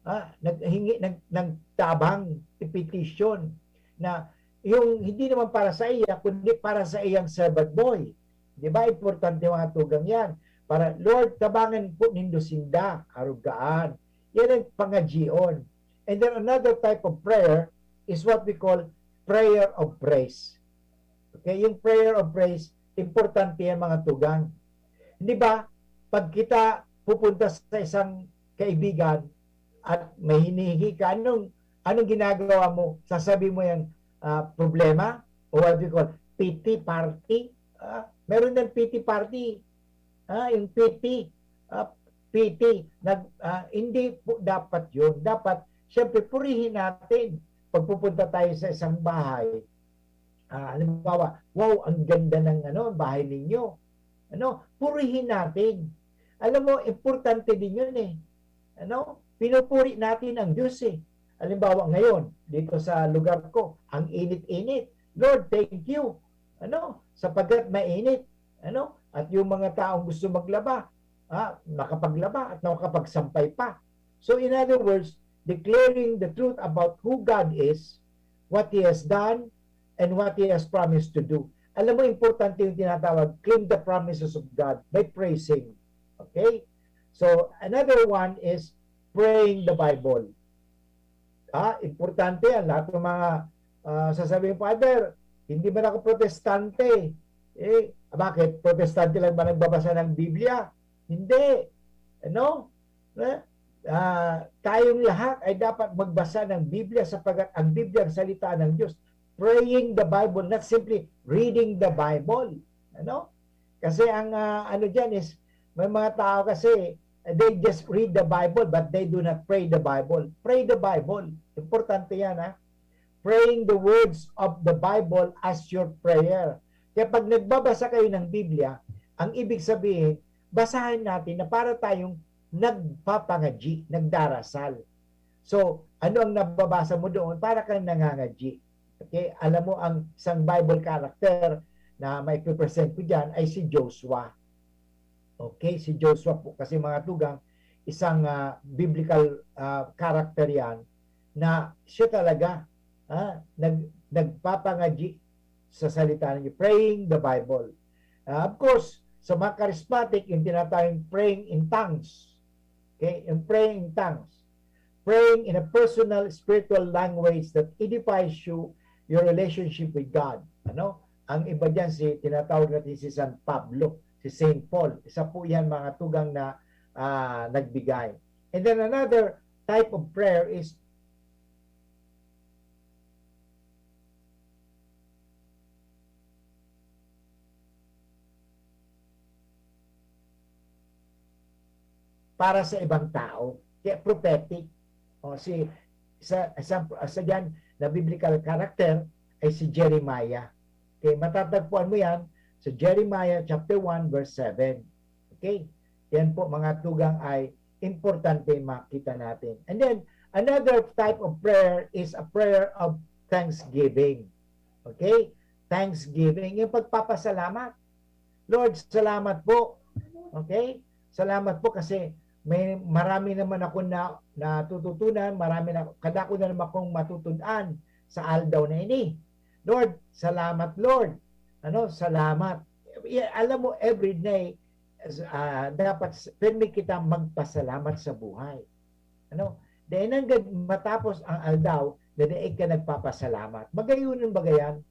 Ah, naghingi ng, ng tabang, petition, na yung hindi naman para sa iya, kundi para sa iyang servant boy. Di ba? Importante, mga tugang, yan. Para, "Lord, tabangan po nindo sinda, arugaan." Yan ang pangadyion. And then another type of prayer is what we call prayer of praise. Okay? Yung prayer of praise, importante yan, mga tugang. Di ba? Pag kita pupunta sa isang kaibigan at may hinihingi ka, anong, anong ginagawa mo? Sasabi mo yung, ah, problema? O what we call pity party? Ah, meron din pity party. Ah, yung pity. Ah, pity. Nag, ah, hindi po dapat yun. Dapat, siyempre, purihin natin. Pag pupunta tayo sa isang bahay, ah, halimbawa, "Wow, ang ganda ng, ano, bahay ninyo." Ano, purihin natin. Alam mo, importante din yun eh. Ano, pinupuri natin ang Diyos eh. Halimbawa ngayon, dito sa lugar ko, ang init-init. "Lord, thank you." Ano, sapagkat mainit. Ano, at yung mga taong gusto maglaba, ah, makapaglaba at makapagsampay pa. So in other words, declaring the truth about who God is, what He has done, and what He has promised to do. Alam mo, importante yung tinatawag, claim the promises of God by praising. Okay? So, another one is praying the Bible. Ah, importante yan. Lahat ng mga, ah, sasabihin, "Father, hindi man ako protestante." Eh, bakit? Protestante lang ba nagbabasa ng Biblia? Hindi. Ano? Eh? Ah, tayong lahat ay dapat magbasa ng Biblia sapagkat ang Biblia ang salita ng Diyos. Praying the Bible, not simply reading the Bible. Ano? Kasi ang, ah, ano diyan is, may mga tao kasi, they just read the Bible but they do not pray the Bible. Pray the Bible. Importante yan, ha? Praying the words of the Bible as your prayer. Kaya pag nagbabasa kayo ng Biblia, ang ibig sabihin, basahin natin na para tayong nagpapangadyi, nagdarasal. So, ano ang nababasa mo doon? Para kang nangangadyi. Okay? Alam mo, ang isang Bible character na maipipresent ko dyan ay si Joshua. Okay, si Joshua po kasi, mga tugang, isang, ah, biblical, ah, character yan na siya talaga, ah, nag-, nagpapangadyi sa salita ng Diyos, praying the Bible. Ah, of course, sa mga charismatic, yung tinatawag praying in tongues. Okay? Yung praying in tongues. Praying in a personal spiritual language that edifies you, your relationship with God. Ano? Ang iba dyan, si, tinatawag natin si San Pablo, si Saint Paul. Isa po yan, mga tugang, na, ah, nagbigay. And then another type of prayer is para sa ibang tao. Kaya prophetic. O, si, sa, sa, sa diyan na biblical character ay si Jeremiah. Okay, matatagpuan mo yan sa Jeremiah chapter one, verse seven. Okay? Yan po, mga tugang, ay importante makita natin. And then, another type of prayer is a prayer of thanksgiving. Okay? Thanksgiving, yung pagpapasalamat. "Lord, salamat po." Okay? "Salamat po kasi may marami naman ako na natututunan, marami na, kadako na naman akong matutunan sa aldaw na ini. Lord, salamat, Lord." Ano, salamat. I-, alam mo, every day, ah, dapat s-, pirmi kita magpasalamat sa buhay. Ano? Dai nanggad matapos ang aldaw na dai ka nagpapasalamat. Magayon ang bagayan.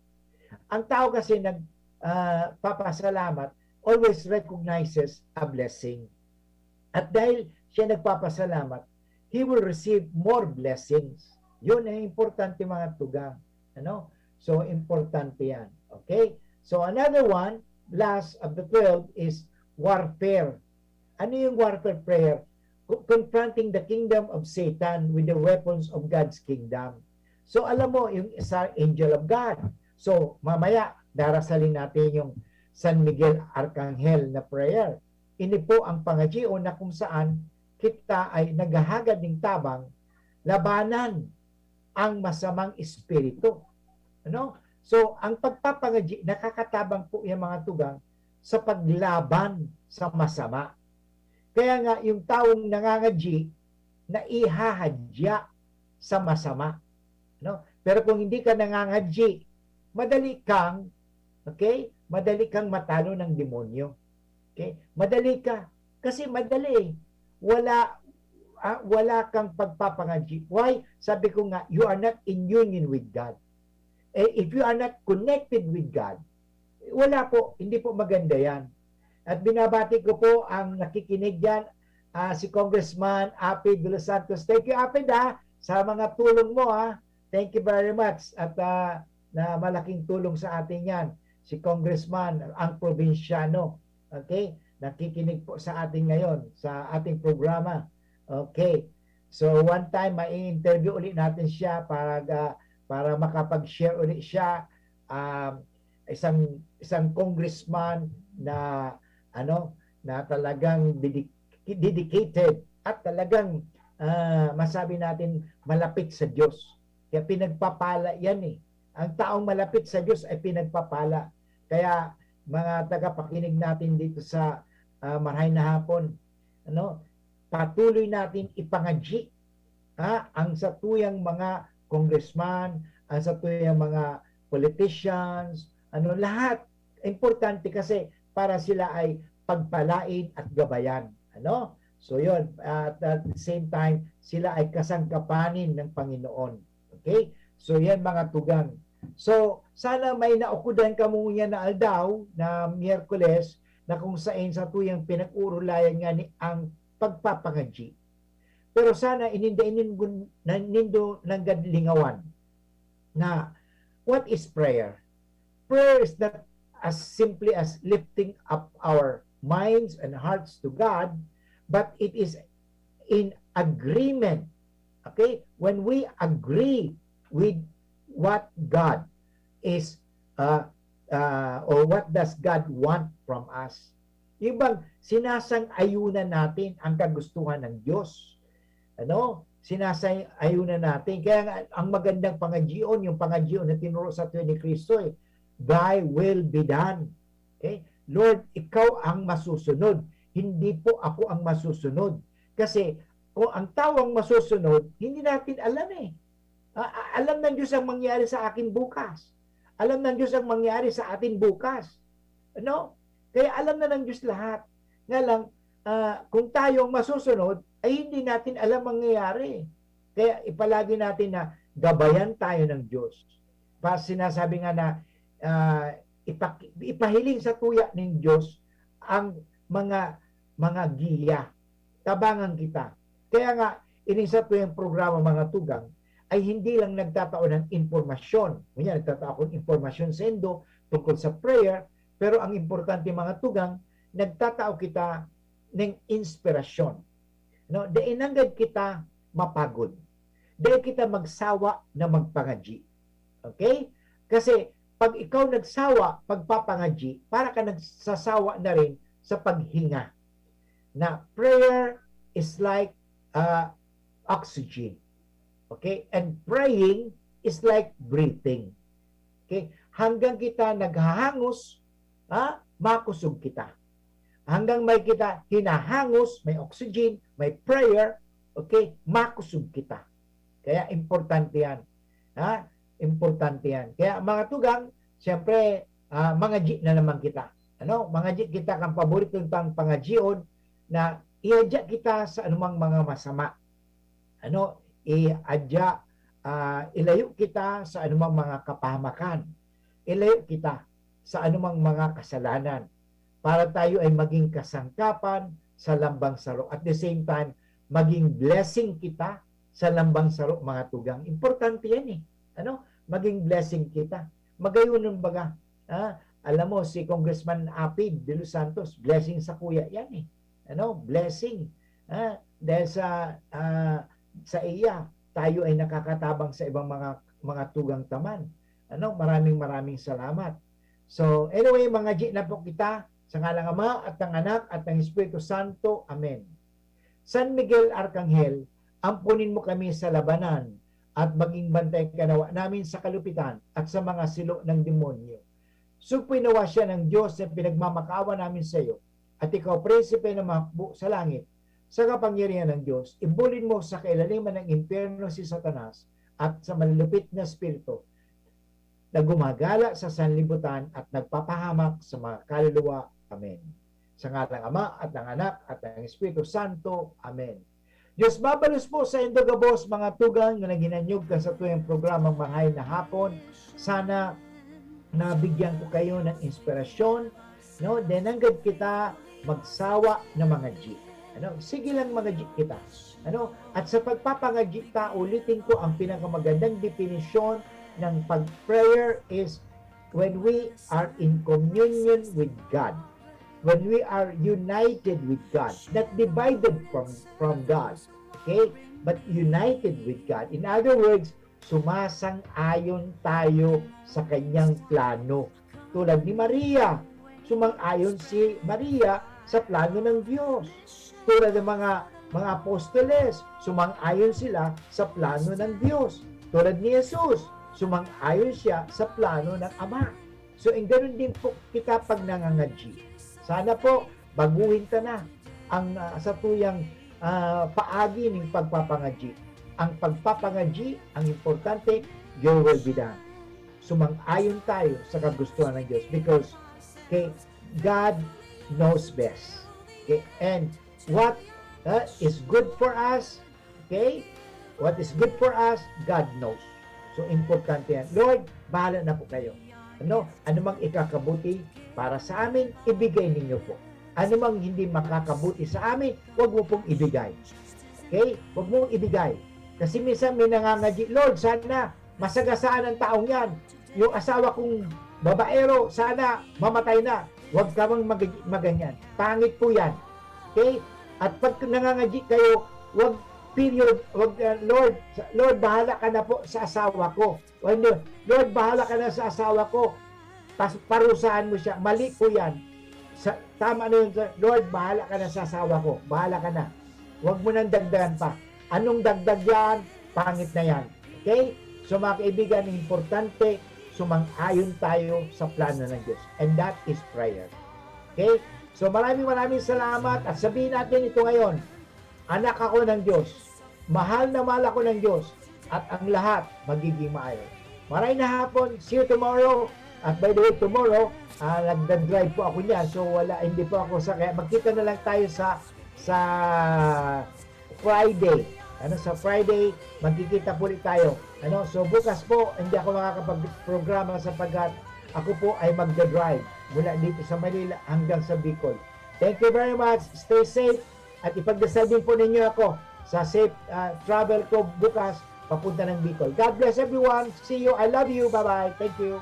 Ang tao kasi nag-, ah, papasalamat always recognizes a blessing. At dahil siya nagpapasalamat, he will receive more blessings. Yun ang importante, mga tugang. Ano? So, importante yan. Okay? So, another one, last of the twelve is warfare. Ano yung warfare prayer? Co-, confronting the kingdom of Satan with the weapons of God's kingdom. So, alam mo, yung sa angel of God. So, mamaya, darasalin natin yung San Miguel Arcangel na prayer. Ini po ang pangadyion na kung saan kita ay naghahagad nin tabang labanan ang masamang espiritu. Ano? So, ang pagpapangadyi, nakakatabang po yan, mga tugang, sa paglaban sa masama. Kaya nga, yung taong nangangadyi, naihahadya sa masama. No? Pero kung hindi ka nangangadyi, madali kang, okay? Madali kang matalo ng demonyo. Okay? Madali ka. Kasi madali. Wala, ah, wala kang pagpapangadyi. Why? Sabi ko nga, you are not in union with God. Eh, if you are not connected with God, wala po, hindi po maganda yan. At binabati ko po ang nakikinig dyan, ah, si Congressman Apid de los Santos. Thank you, Apid, ha, sa mga tulong mo, ha. Thank you very much. At, ah, na malaking tulong sa atin yan, si Congressman, ang probinsyano. Okay? Nakikinig po sa atin ngayon, sa ating programa. Okay. So, one time, mai-interview ulit natin siya para, ah, para makapag-share ulit siya. Um, isang, isang congressman na, ano, na talagang dedi-, dedicated at talagang, ah, masabi natin, malapit sa Diyos. Kaya pinagpapala yan eh. Ang taong malapit sa Diyos ay pinagpapala. Kaya, mga tagapakinig natin dito sa, ah, Marahay na Hapon, ano, patuloy natin ipangadyi, ha, ang satuyang mga congressman, ang satuyang mga politicians, ano, lahat. Importante kasi para sila ay pagpalain at gabayan. Ano? So, yun. At at the same time, sila ay kasangkapanin ng Panginoon. Okay? So, yan, mga tugang. So, sana may naukodan kamo niya na aldaw, na Miyerkules, na kung sain satuyang pinag-uurulayan ngani ang pagpapangadyi. Pero sana ininda iningon-, na nindo nanggad lingawan na, what is prayer? Prayer is not as simply as lifting up our minds and hearts to God, but it is in agreement. Okay? When we agree with what God is, uh, uh, or what does God want from us. Yung bang sinasang-ayunan natin ang kagustuhan ng Diyos? Ano? Sinasang-ayunan natin. Kaya nga, ang magandang pangadyion, yung pangadyion na tinuro sa atin ni Kristo eh, "Thy will be done." Okay? "Lord, ikaw ang masusunod. hindi po ako ang masusunod. Kasi kung ang tao ang masusunod, hindi natin alam eh. A-, a-, alam ng Diyos ang mangyayari sa akin bukas. Alam ng Diyos ang mangyayari sa atin bukas. Ano? Kaya alam na ng Diyos lahat. Nga lang, ah, kung tayo ang masusunod, ay hindi natin alam ang mangyayari. Kaya ipalagi natin na gabayan tayo ng Diyos. Pa, sinasabi nga na, ah, ipak-, ipahiling sa tuya nin Diyos ang mga, mga giya. Tabangan kita. Kaya nga, ini satuyang programa, mga tugang, ay hindi lang nagtatao ng impormasyon. Ngunyan, nagtatao akong impormasyon saindo tungkol sa prayer, pero ang importante, mga tugang, nagtatao kita ning inspirasyon. No? Dai nanggad kita mapagod. Dai kita magsawa na magpangadyi. Okay? Kasi pag ikaw nagsawa pagpapangadyi, para ka nagsasawa na rin sa paghinga. Na prayer is like, ah, oxygen. Okay? And praying is like breathing. Okay? Hanggang kita naghahangos, ha, makusog kita. Hanggang may kita hinahangos, may oxygen, may prayer, okay, makusog kita. Kaya importante yan. Ha? Importante yan. Kaya mga tugang, siyempre, ah, mangadyi na naman kita. Ano? Mangadyi kita kan paborito tang pangadyion na iadya kita sa anumang mga masama. Ano? Iadya, ah, ilayo kita sa anumang mga kapahamakan. Ilayo kita sa anumang mga kasalanan. Para tayo ay maging kasangkapan sa lambang saro. At the same time, maging blessing kita sa lambang saro, mga tugang. Importante yan eh. Ano? Maging blessing kita. Magayonon baga. Ah, alam mo, si Congressman Apid de los Santos, blessing sa kuya yan eh. Ano? Blessing. Ah, dahil sa, ah, sa iya, tayo ay nakakatabang sa ibang mga, mga tugang taman. Ano? Maraming, maraming salamat. So, anyway, mangadyi na po kita sa ngalang Ama at ng Anak at ng Espiritu Santo. Amen. San Miguel Arkanghel, amponin mo kami sa labanan at maging bantay ka nawa namin sa kalupitan at sa mga silo ng demonyo. Sugpoy nawa siya ng Diyos na pinagmamakaawa namin sa iyo, at ikaw, prinsipe ng mga hukbo sa langit, sa kapangyarihan ng Diyos, ibulin mo sa kailaliman ng impyerno si Satanas at sa malulupit na espiritu na gumagala sa sanlibutan at nagpapahamak sa mga kaluluwa. Amen. Sa ngalang Ama at ng Anak at ng Espiritu Santo. Amen. Diyos mabalos po saindo gabos, mga tugang, na naghinanyog kan satuyang programang Marahay na Hapon. Sana nabigyan ko kayo ng inspirasyon, no? Dai nanggad kita magsawa na mangadyi. Ano? Sige lang mangadyi kita. Ano? At sa pagpapangadyi ta, ulitin ko, ang pinakamagandang definisyon ng pag-prayer is when we are in communion with God. When we are united with God, not divided from, from God, okay? But united with God. In other words, sumasang-ayon tayo sa kanyang plano. Tulad ni Maria, sumang-ayon si Maria sa plano ng Diyos. Tulad ng mga, mga apostoles, sumang-ayon sila sa plano ng Diyos. Tulad ni Jesus, sumang-ayon siya sa plano ng Ama. So, ang ganun din po kita pag nangangadyi. Sana po, baguhin ta na ang, ah, satuyang, ah, paagi ning pagpapangadyi. Ang pagpapangadyi, ang importante, your will be done. Sumang-ayon tayo sa kagustuhan ng Diyos because, okay, God knows best. Okay? And what, ah, is good for us, okay? What is good for us, God knows. So, importante yan. Lord, bahala na po kayo. Ano? Ano mang ikakabuti para sa amin, ibigay ninyo po. Ano mang hindi makakabuti sa amin, wag mo pong ibigay. Okay? Wag mong ibigay. Kasi minsan may nangangadyi, "Lord, sana masagasaan ang taong yan. Yung asawa kong babaero, sana mamatay na." Wag ka mang mag-, maganyan. Pangit po yan. Okay? At pag nangangadyi kayo, wag period, wag, uh, "Lord, Lord, bahala ka na po sa asawa ko." O hindi, "Lord, bahala ka na sa asawa ko." Tas parusahan mo siya. Mali po yan. Sa, tama na yun, sir. "Lord, bahala ka na sa asawa ko. Bahala ka na." Wag mo nang dagdagan pa. Anong dagdag yan? Pangit na yan. Okay? So, mga kaibigan, importante, sumang-ayon tayo sa plano ng Diyos. And that is prayer. Okay? So maraming maraming salamat at sabihin natin ito ngayon, anak ako ng Diyos, mahal na mahal ako ng Diyos, at ang lahat magiging maayos. Maray na hapon, see you tomorrow. At by the way, tomorrow, uh, nagda-drive po ako niyan. So wala, hindi po ako sa, kaya magkita na lang tayo sa sa Friday. Ano, sa Friday, magkikita po ulit tayo. Ano, so bukas po, hindi ako makakapag-programa sapagkat ako po ay magda-drive mula dito sa Manila hanggang sa Bicol. Thank you very much. Stay safe at ipagdasal din po ninyo ako sa safe uh, travel ko bukas papunta ng Bicol. God bless everyone. See you. I love you. Bye-bye. Thank you.